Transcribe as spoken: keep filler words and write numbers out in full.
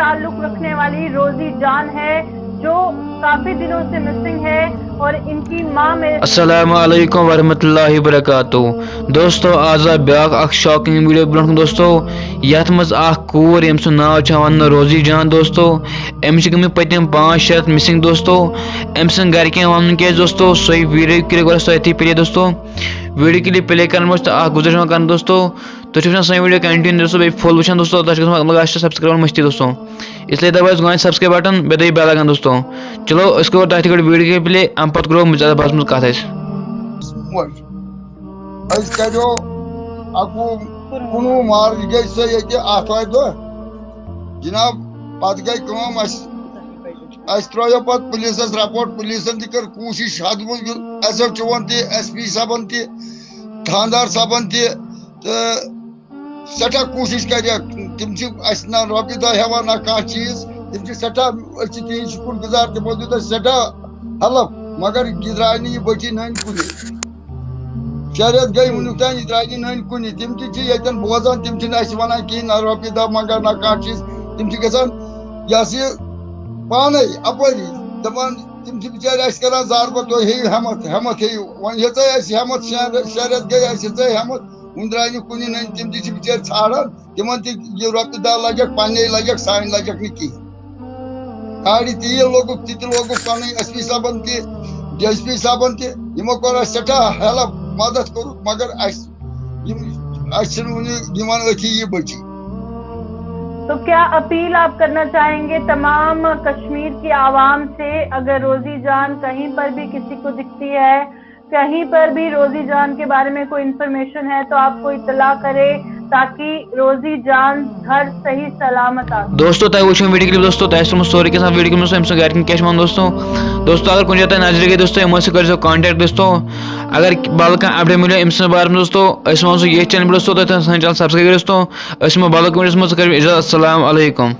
تعلق رکھنے والی روزی جان ہے، جو کافی دنوں سے مسنگ ہے اور ان کی ماں میرے السلام علیکم ورحمۃ اللہ وبرکاتہ۔ دوستو، آز آو بیٛاکھ اکھ شاکنگ ویڈیو برونٛٹھ کُن دوستو، یتھ منٛز اکھ کوٗر، ییٚمۍ سُنٛد ناو چھُ وننہٕ روزی جان دوستو، أمِس چھِ گٔمٕتۍ پٔتِم پانٛژھ شےٚ رٮ۪تھ مسنگ دوستو۔ أمۍ سٕنٛدۍ گرِکٮ۪ن ونُن کیٛازِ دوستو، سۄے ویڈیو کٔرِو گۄڈٕ سۄ أتھی پلے دوستو۔ ویڈیو کٔرِو پلے کرنہٕ برونٛٹھ تہٕ اکھ گُزٲرِش چھِ کران دوستو، تُہۍ چھِو وٕچھان سٲنۍ ویڈیو کنٹِنیو دوستو، بیٚیہِ فُل وٕچھان دوستو، تۄہہِ چھُ گژھان لگان اَسہِ چھُ سبسکرایب مٔشتٕے دوستو۔ اس لیے دبٲیِو گۄڈٕنٮ۪تھ سبسکرایب بٹن، بیٚیہِ دبٲیِو بیل آیکن دوستو۔ چلو، أسۍ کرو تۄہہِ تہِ گۄڈٕ ویڈیو گٔے پلے، اَمہِ پَتہٕ کرو زیادٕ بحث منٛز کتھ أسۍ۔ موج۔ أسۍ کریو اکوُہ کُنوُہ مارچ گٔے سۄ ییٚتہِ آتھوارِ دۄہ۔ جناب، پتہٕ گٔے کٲم، اَسہِ اَسہِ ترٛٲیو پتہٕ پُلیٖسَس رپورٹ، پُلیٖسَن تہِ کٔر کوٗشِش حد منٛز، ایس ایچ اوون تہِ، ایس پی صٲبن تہِ، تھاندار صٲبن تہِ، تہٕ سٮ۪ٹھاہ کوٗشِش کریکھ۔ تِم چھِ اَسہِ نہ رۄپیہِ دہ ہٮ۪وان، نہ کانٛہہ چیٖز۔ تِم چھِ سٮ۪ٹھاہ، أسۍ چھِ تِہِنٛدۍ شُکُر گُزار، تِمو دیُت اَسہِ سٮ۪ٹھاہ ہیلپ، مگر یہِ درٛاے نہٕ، یہِ بٔچی نٔنۍ کُنہِ۔ شےٚ رٮ۪تھ گٔے وٕنیُک تام، یہِ درٛاے نہٕ نٔنۍ کُنہِ۔ تِم تہِ چھِ ییٚتٮ۪ن بوزان، تِم چھِنہٕ اَسہِ وَنان کِہیٖنۍ، نہ رۄپیہِ دَہ منٛگان، نہ کانٛہہ چیٖز۔ تِم چھِ گژھان، یہِ ہسا یہِ پانَے اَپٲری دَپان، تِم چھِ بِچٲرۍ اَسہِ کَران زارٕ پار، تُہۍ ہیٚیِو ہٮ۪مَتھ، ہٮ۪مَتھ ہیٚیِو۔ وۄنۍ ہیٚژے اَسہِ ہٮ۪مَتھ، شےٚ رٮ۪تھ، شےٚ رٮ۪تھ گٔے اَسہِ ہیٚژے ہٮ۪مَتھ، وٕنہِ درٛاے نہٕ کُنہِ نٔنۍ۔ تِم تہِ چھِ بِچٲرۍ ژھانٛڈان، تِمَن تہِ یہِ رۄپیہِ دَہ لَگٮ۪کھ، پَنٕنے لَگٮ۪کھ، سانہِ لَگٮ۪کھ نہٕ کِہیٖنۍ۔ گاڑِ تیٖل لوٚگُکھ، تہِ تہِ لوٚگُکھ پَنٕنۍ ایس پی صٲبَن تہِ، ڈی ایس پی صٲبَن تہِ، یِمو کوٚر اَسہِ سٮ۪ٹھاہ ہیلپ، مدد کوٚرُکھ، مگر اَسہِ یِم اَسہِ چھِنہٕ وٕنہِ یِوان أتھی یہِ بٔچی۔ تو کیا اپیل آپ کرنا چاہیں گے تمام کشمیر کی عوام سے، اگر روزی جان کہیں پر بھی کسی کو دکھتی ہے، کہیں پر بھی روزی جان کے بارے میں کوئی انفارمیشن ہے تو آپ کو اطلاع کرے، تاکہ روزی جان گھر صحیح سلامت آ سکے۔ دوستو، تۄہہِ وٕچھو ویڈیو کلپ دوستو، تۄہہِ آسہِ ترٛوومُت سورُے کینٛہہ ویڈیو کلپ دوستو، أمۍ سٕنٛز گرِکٮ۪ن کیٛاہ چھِ وَنان دوستو۔ دوستو، اگر کُنہِ جایہِ تۄہہِ نظرِ گٔے دوستو، یِمن سۭتۍ کٔرۍزیو کانٹیکٹ دوستو۔ اگر بدل کانٛہہ اپڈیٹ مِلیو أمۍ سٕنٛدِ بارس منٛز دوستو، أسۍ وَنو سُہ ییٚتھۍ چینل پٮ۪ٹھ دوستو، تۄہہِ تھٲیِو سٲنۍ چینل سبسکرایب کٔرِتھ دوستو۔ أسۍ یِمو بدل کُنہِ ویڈیوَس منٛز، کٔرِو اجازت، السلام علیکم۔